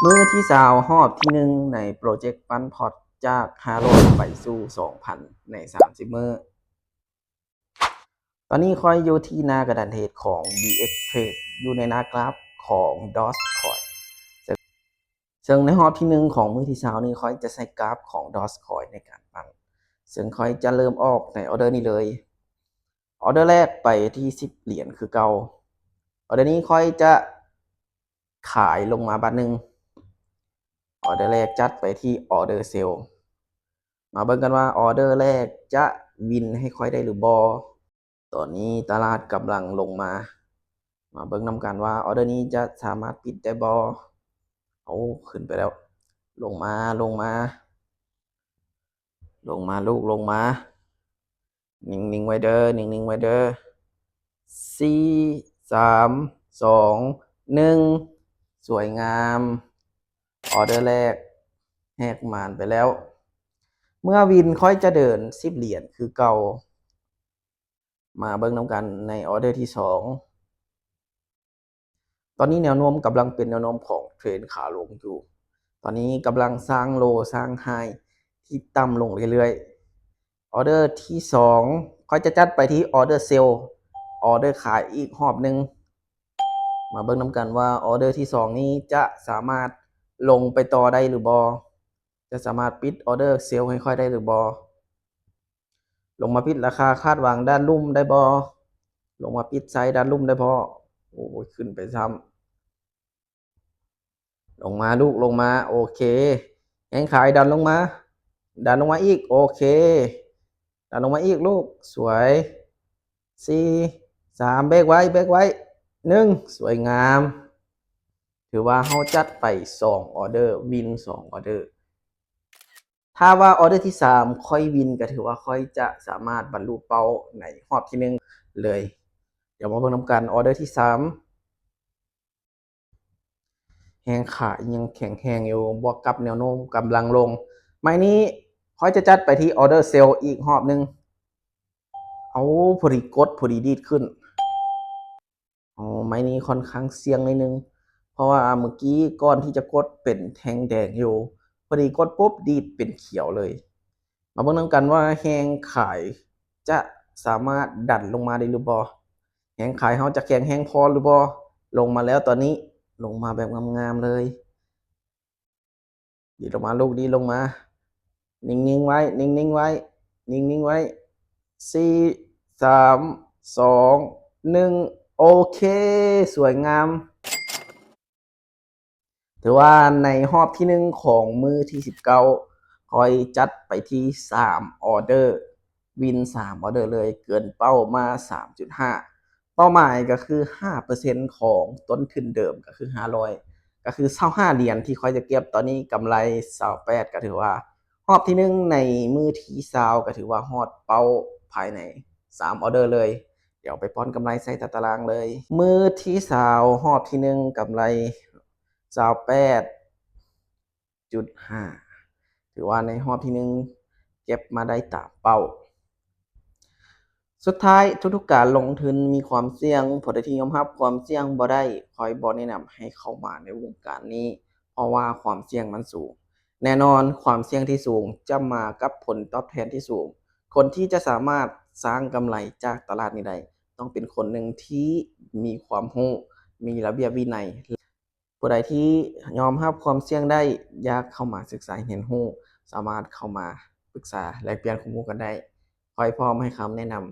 ມື້ທີຊາວຮອບທີໜຶ່ງໃນໂປຣເຈັກຟັນພອດຈາກຫ້າຮ້ອຍໄປສູ່ສອງພັນໃນສາມສິບມື້. ຕອນນີ້ຂ້ອຍຢູ່ທີ່ໜ້າກະດານເທຣດຂອງ BX Trade ຢູ່ໃນໜ້າກຣາຟຂອງ Dogecoin ເຊິ່ງ ເຊິ່ງໃນຮອບທີໜຶ່ງຂອງມື້ທີຊາວນີ້ ຂ້ອຍຈະໃຊ້ກຣາຟຂອງ Dogecoin ໃນການປັ່ນ ເຊິ່ງຂ້ອຍຈະເລີ່ມອອກໃນອອເດີນີ້ເລີຍ. ອອເດີແລກໄປທີ່ສິບຫຼຽນຄືເກົ່າ. ອອເດີນີ້ຂ້ອຍຈະຂາຍລົງມາບາດໜຶ່ງ. ອອເດີແລກຈັດໄປທີ່ອອເດີເຊລ. ມາເບິ່ງກັນວ່າອອເດີແລກຈະວິນໃຫ້ຂ້ອຍໄດ້ຫຼືບໍ່. ຕອນນີ້ຕະຫຼາດກຳລັງລົງມາ. ມາເບິ່ງນຳກັນວ່າອອເດີນີ້ຈະສາມາດປິດໄດ້ບໍ່. ໂອ້ ຂຶ້ນໄປແລ້ວ. ລົງມາ ລົງມາ. ລົງມາລູກ ລົງມາ. ນິ່ງໆໄວ້ເດີ ນິ່ງໆໄວ້ເດີ. ສີ່ ສາມ ສອງ ໜຶ່ງ ສວຍງາມ. ອອເດີແລກແຫກໝານໄປແລ້ວ. ເມື່ອວິນຂ້ອຍຈະເດີນສິບຫຼຽນຄືເກົ່າ. ມາເບິ່ງນຳກັນໃນອອເດີທີສອງ. ຕອນນີ້ແນວໂນ້ມກຳລັງເປັນແນວໂນ້ມຂອງເທຣນຂາລົງຢູ່. ຕອນນີ້ກຳລັງສ້າງໂລ ສ້າງໄຮທີ່ຕ່ຳລົງເລື້ອຍໆ. ອອເດີທີສອງ ຂ້ອຍຈະຈັດໄປທີ່ອອເດີເຊລ ອອເດີຂາຍອີກຮອບໜຶ່ງ. ມາເບິ່ງນຳກັນວ່າອອເດີທີສອງນີ້ຈະສາມາດລົງໄປຕໍ່ໄດ້ຫຼືບໍ່. ຈະສາມາດປິດອອເດີເຊລໃຫ້ຂ້ອຍໄດ້ຫຼືບໍ່? ລົງມາປິດລາຄາຄາດຫວັງດ້ານລຸ່ມໄດ້ບໍ່? ລົງມາປິດໄຊດ້ານລຸ່ມໄດ້ບໍ່? ໂອ້ຍ ຂຶ້ນໄປຊ້ຳ. ລົງມາລູກ ລົງມາ. ໂອເຄ. ແຮງຂາຍດັນລົງມາ. ດັນລົງມາອີກ. ໂອເຄ. ດັນລົງມາອີກລູກ. ສວຍ. ສີ່ ສາມ ເບຣກໄວ້ ເບຣກໄວ້. ໜຶ່ງ ສວຍງາມ. ຖືວ່າເຮົາຈັດໄປສອງອອເດີ ວິນສອງອອເດີ. ຖ້າວ່າອອເດີທີສາມຂ້ອຍວິນ ກໍຖືວ່າຂ້ອຍຈະສາມາດບັນລຸເປົ້າໃນຮອບທີໜຶ່ງເລີຍ. ດຽວມາເບິ່ງນຳກັນ ອອເດີທີສາມ. ແຮງຂາຍຍັງແຂງແຮງຢູ່ ບວກກັບແນວໂນ້ມກຳລັງລົງ. ໄມ້ນີ້ຂ້ອຍຈະຈັດໄປທີ່ອອເດີເຊລອີກຮອບໜຶ່ງ. ເອົາ ພໍດີກົດ ພໍດີດີດຂຶ້ນ. ອໍ ໄມ້ນີ້ຄ່ອນຂ້າງສ່ຽງໜ້ອຍໜຶ່ງ ເພາະວ່າເມື່ອກີ້ກ່ອນທີ່ຈະກົດເປັນແທ່ງແດງຢູ່ ພໍດີກົດປຸບດີດເປັນຂຽວເລີຍ. ມາເບິ່ງນຳກັນວ່າແຮງຂາຍຈະສາມາດດັນລົງມາໄດ້ຫຼືບໍ່? ແຮງຂາຍເຮົາຈະແຂງແຮງພໍຫຼືບໍ່? ລົງມາແລ້ວຕອນນີ້ ລົງມາແບບງາມໆເລີຍ. ດີດລົງມາລູກ ດີດລົງມາ. ນິ່ງໆໄວ້ ນິ່ງໆໄວ້ ນິ່ງໆໄວ້. ສີ່ ສາມ ສອງ ໜຶ່ງ. ໂອເຄ ສວຍງາມ. ຖືວ່າໃນຮອບທີໜຶ່ງຂອງມື້ທີສິບເກົ້າ ຂ້ອຍຈັດໄປທີ່ສາມອອເດີ ວິນສາມອອເດີເລີຍ ເກີນເປົ້າມາສາມຈຸດຫ້າ. ເປົ້າໝາຍກໍຄືຫ້າເປີເຊັນຂອງຕົ້ນທຶນເດີມ ກໍຄືຫ້າຮ້ອຍ ກໍຄືຊາວຫ້າຫຼຽນທີ່ຂ້ອຍຈະເກັບ. ຕອນນີ້ກຳໄລຊາວແປດ ກໍຖືວ່າຮອບທີໜຶ່ງໃນມື້ທີຊາວ ກໍຖືວ່າຮອດເປົ້າພາຍໃນສາມອອເດີເລີຍ. ດຽວໄປປ້ອນກຳໄລໃສ່ຕາຕະລາງເລີຍ. ມື້ທີຊາວ ຮອບທີໜຶ່ງ ກຳໄລຊາວແປດຈຸດຫ້າ ຖືວ່າໃນຮອບທີໜຶ່ງເກັບມາໄດ້ຕາມເປົ້າ. ສຸດທ້າຍ ທຸກໆການລົງທຶນມີຄວາມສ່ຽງ. ຜູ້ໃດທີ່ຍອມຮັບຄວາມສ່ຽງບໍ່ໄດ້ ຂ້ອຍບໍ່ແນະນຳໃຫ້ເຂົ້າມາໃນວົງການນີ້ ເພາະວ່າຄວາມສ່ຽງມັນສູງ. ແນ່ນອນ ຄວາມສ່ຽງທີ່ສູງຈະມາກັບຜົນຕອບແທນທີ່ສູງ. ຄົນທີ່ຈະສາມາດສ້າງກຳໄລຈາກຕະຫຼາດນີ້ໄດ້ ຕ້ອງເປັນຄົນໜຶ່ງທີ່ມີຄວາມຮູ້, ມີລະບຽບວິໄນ. ຜູ້ໃດທີ່ຍອມຮັບຄວາມສ່ຽງໄດ້, ຢາກເຂົ້າມາສຶກສາຮຽນຮູ້, ສາມາດເຂົ້າມາປຶກສາແລກປ່ຽນຄວາມຮູ້ກັນໄດ້. ຂ້ອຍພ້ອມໃຫ້ຄຳແນະນຳ